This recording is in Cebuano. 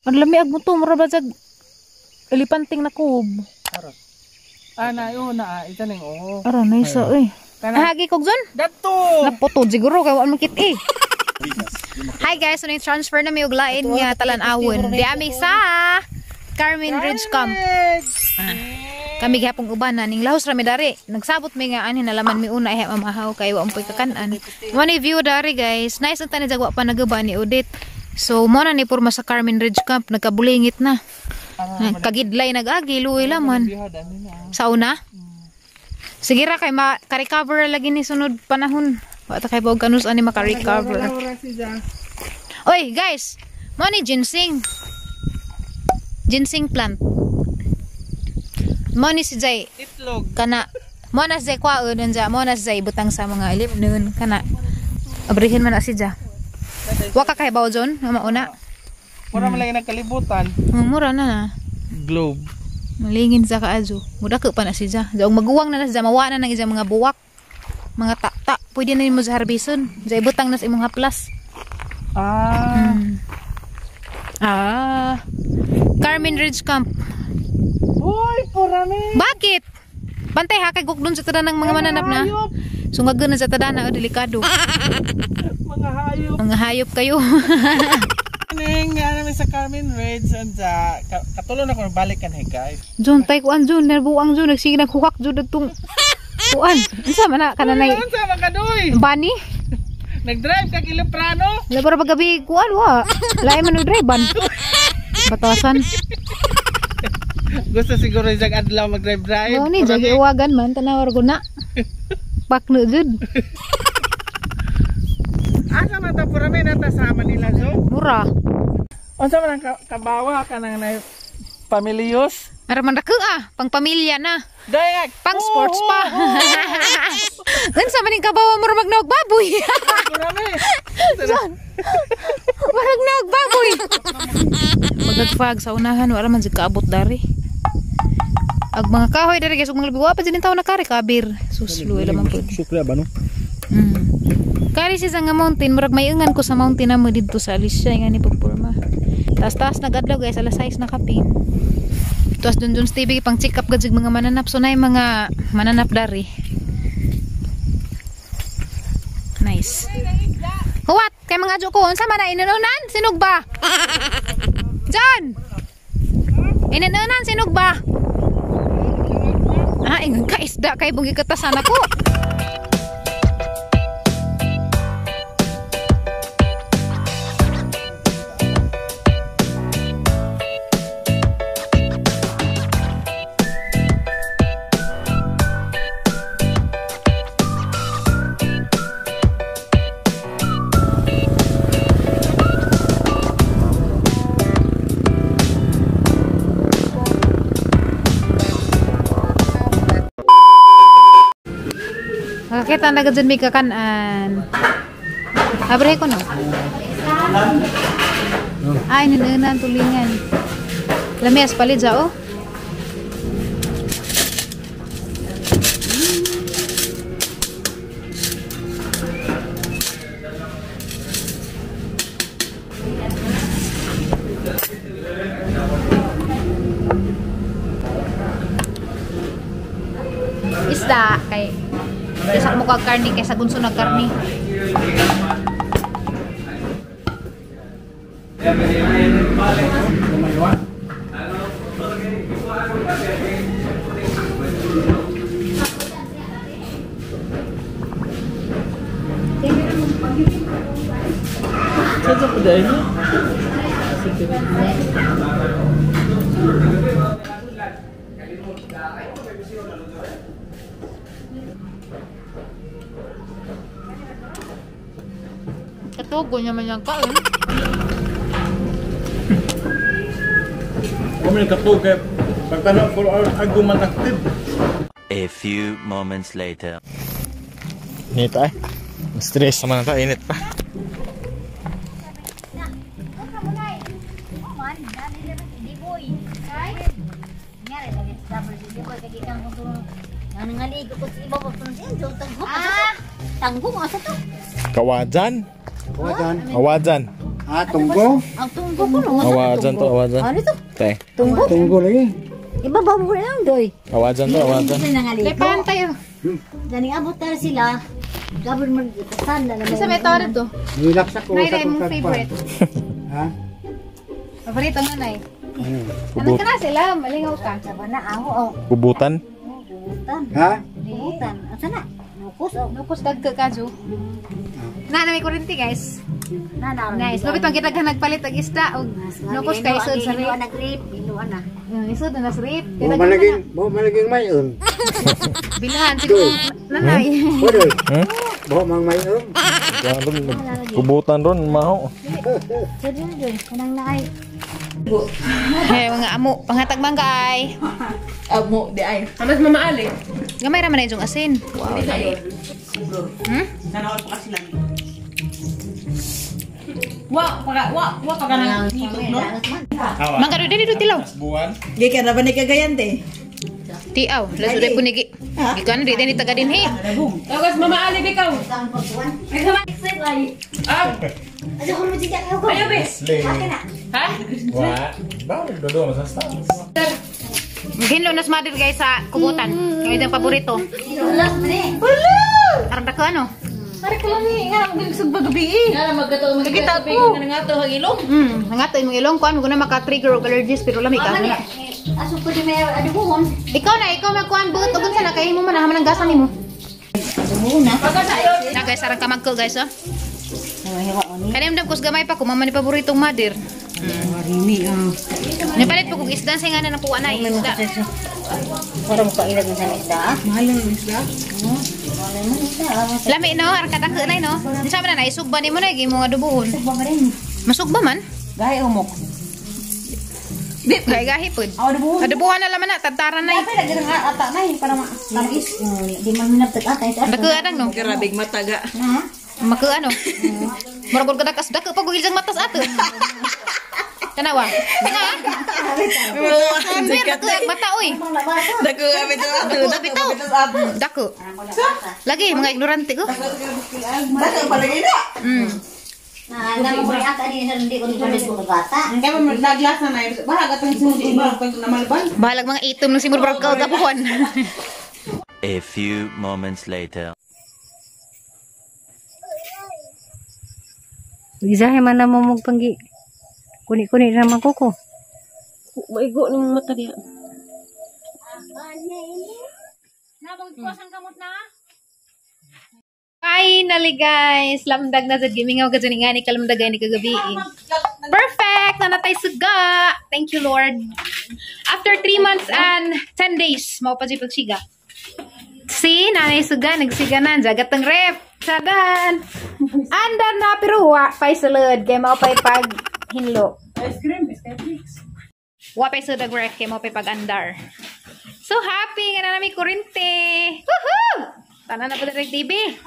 Ang lami ag mo to, mura ba jag elipanting na kub. Ah, na yun na isa ning oo. Ara na isa oy. Hagi kog zon? Dato. Naputo siguro kay wa man kit eh. Hi guys, so transfer na mi og lain nga talan-awon. Di ami sa Carmen Ridge Camp. Kami gihapong uban na ning lahos ra mi dari. Nagsabot mi nga ani nalaman mi una eh mamahaw kay wa ampoy kakan-an. Mo ni view dari guys. Nice ang tanan jagwa pa nagaba ni Odette. So mo na ni porma sa Carmen Ridge Camp, nagkabulingit na. Kagidlay nag-agi luoy laman. Sa una? Sige ra kay maka-recover lagi ni sunod panahon. Wa ta kay bog kanus ani maka-recover. Oy guys, mo ni ginseng. Ginseng plant. Mo ni si Jay itlog. Kana mo na si Jay kwaon unja, mo na si Jay butang sa mga ilim nun kana. Abrihin man na si Jay. Wa ka kay bawo John, mauna. Mura man lagi nagkalibutan. Mura na. Globe. Malingin sa kaadyo. Mudako pa na si Jay. Jaong maguwang na na si Jay, mawa na nang ijang mga buwak. Mga takta. Pwede na nimo sa harbison. Jay butang na sa imong haplas. Ah. Ah. Carmen Ridge Camp. Uy, purami. Bakit? Bantay ha kay gukdon sa tadan ng mga mananap na. Sungagon na sa tadana o delikado. Mga hayop. Mga hayop kayo. Ning ano sa Carmen Ridge and sa katulon ako balik kan hey guys. John tay kuan John, nerbuang John nagsige naghukak John adtong kuan. Unsa man na kananay? Unsa man kadoy? Bani? Nag-drive ka Kiloprano? Wala para paggabi kuan wa. Lain man og drive ban. Batasan. Gusto siguro isang adlaw mag-drive-drive. Mao ni jag iwagan man tanawar ko na. Pakno jud. Asa man ta purami nata sa Manila zo? Mura. Unsa man ang kabawa kanang na pamilyos? Ara man dako ah, pang pamilya na. Dayag, pang sports pa. Unsa man ning kabawa mura magnaog baboy? Purami. Murag naog baboy. Pagagfag sa unahan wala man jud kaabot dari. Ag mga kahoy dari guys, ug mga labi wa pa jud tawo nakarekabir. Suslo ila man pud. Sukla ba no? Kari siya nga mountain, murag mayungan ko sa mountain na mo didto sa Alicia nga ni pagpurma. Taas-taas nagadlaw guys, alas 6 na kapin. Tuas dun dun sa TV pang check up gud mga mananap. So nay mga mananap dari. Nice. Huwat kay mga adyo ko unsa man na inununan sinog ba? John. Inununan sinog ba? Ah, ingon ka isda kay bungi katasan ako. Nakakita na dyan may kakanan. Abre ko no? Ay, ninunan, tulingan. Lamias palit dyan, oh. Isda, kay isa mo kag karni kaysa gunso nag karni. Katugo niya man yung kain. Kami nagkatug kay pagtanaw 4 hours ago man active. A few moments later. Init ay. Stress naman ta, init pa. Kawajan? Kawajan. Kawajan. Ah, tunggo? Ang tunggo ko no. Awajan to, awajan. Ano to? Te. Tunggo? Tunggo lagi. Ibabaw mo lang doy. Awajan to, awajan. Lepan tayo. Daning abot na sila. Gabon mo kasan na naman. Sa may tawag to. Nilaks ako Nay, sa day mong kong favorite. Ha? Paborito nga, Nay. Ano? Ano ka na sila? Malingaw ka. Saba na ako oh. Kubutan? Butan. Ha? Butan. Asa na? Nukos oh. Nukos dagka ka, Ju. Na, na may kurente, guys. Na na. Nice. Lupit ang kita ka nagpalit og isda og nukos kay isod sa Inuan rip. na grip, inuan na. Isod na sa rip. Mo malaging, mo malaging mayon. Bilhan siguro nanay. Odoy. Hmm? Mo mang mayon. Yan ron, kubutan ron, maho. Sige doy, kanang naay. Hey, mga amo, panghatag mangga ay. Amo, di ay. Amas Mama Ali. Gamay ra man na yung asin. Wow. Hmm? Sana pa kasi lang. Wa, paka, wa, wa, paka nang nito, no? Mangga do dili do tilaw. Buwan? Gikan na ba ni Cagayan, te? Tiaw, laso dai punigi. Gikan di dai ni taga dinhi. Tapos Mama Ali, bikaw. Ang pagkuan. Ay, Ah, Asa ko mo siya ako. ayaw, be. Akin na. Ha? Wa. Bawal dodo sa stars. Ginlo nas mother guys sa kubutan. Kaya ang paborito. Wala man eh. Arang dako ano? Pare ko lang eh. Nga, ang sugba gabi eh. Nga, magkato, magkita ko. Nga nga to, ang ilong. Nangato imong ilong kuan mo na maka-trigger og allergies pero lami ka. Mama ni. Aso ko di may adubuhon. Ikaw na, ikaw magkuan buot ug unsa na kay mo man haman ang gasa nimo. Adubuhon na. Na guys, arang kamagko guys oh. Hiwa ni. Kaniyam dam kus gamay pa ko mama ni paboritong mother. Marini ah. Nipalit po kog isda sa nga na nakuha na isda. Para mo kailag sa isda. Mahal ng isda. Wala man isda. Lami no, arang kadako na no. Unsa man na isugba nimo na imo nga adubuhon. Ba pa rin. Masugba man. Gahi umok. Gahi gahi pud. Adubuhon. Adubuhan na laman na tadtaran na. Ay, lagi nga ata na eh, para tamis. Di man minabtag ata ito. Dako adang no. Grabing mataga. Na? Maka ano? Murag gud kadakas dako pag ugil matas ato. Tanawa. Nga. Mer dako ang mata oy. Dako kami to. Dako bitaw. Dako. Lagi mga ignorante ko. Dako pala gina. Na, na mo ata din sa hindi ko ni ko bata. Ang kaya mo, naglas na na. Bahaga itong sinundi mo, pag namalban. Bahalag mga itom ng simur brag ka gabuhon. A few moments later. Gisahe man na mo magpanggi. Kuni-kuni naman ko ko. Maigo ng mata niya. Finally guys, lamdag na jud gimingaw ka jud nga ni kalamdag ni kagabi. Perfect! Nanatay suga! Thank you Lord. After 3 months and 10 days, mao pa jud pagsiga. Si nanay suga nagsiga na jagat ang ref. Sadan. Andar na pero wa pay sulod kay mao pay pag hinlo. Ice cream, ice cream. Wa pay sulod ref kay mao pay pag andar. So happy nga na nami kurente. Woohoo! Tanan na po direct TV.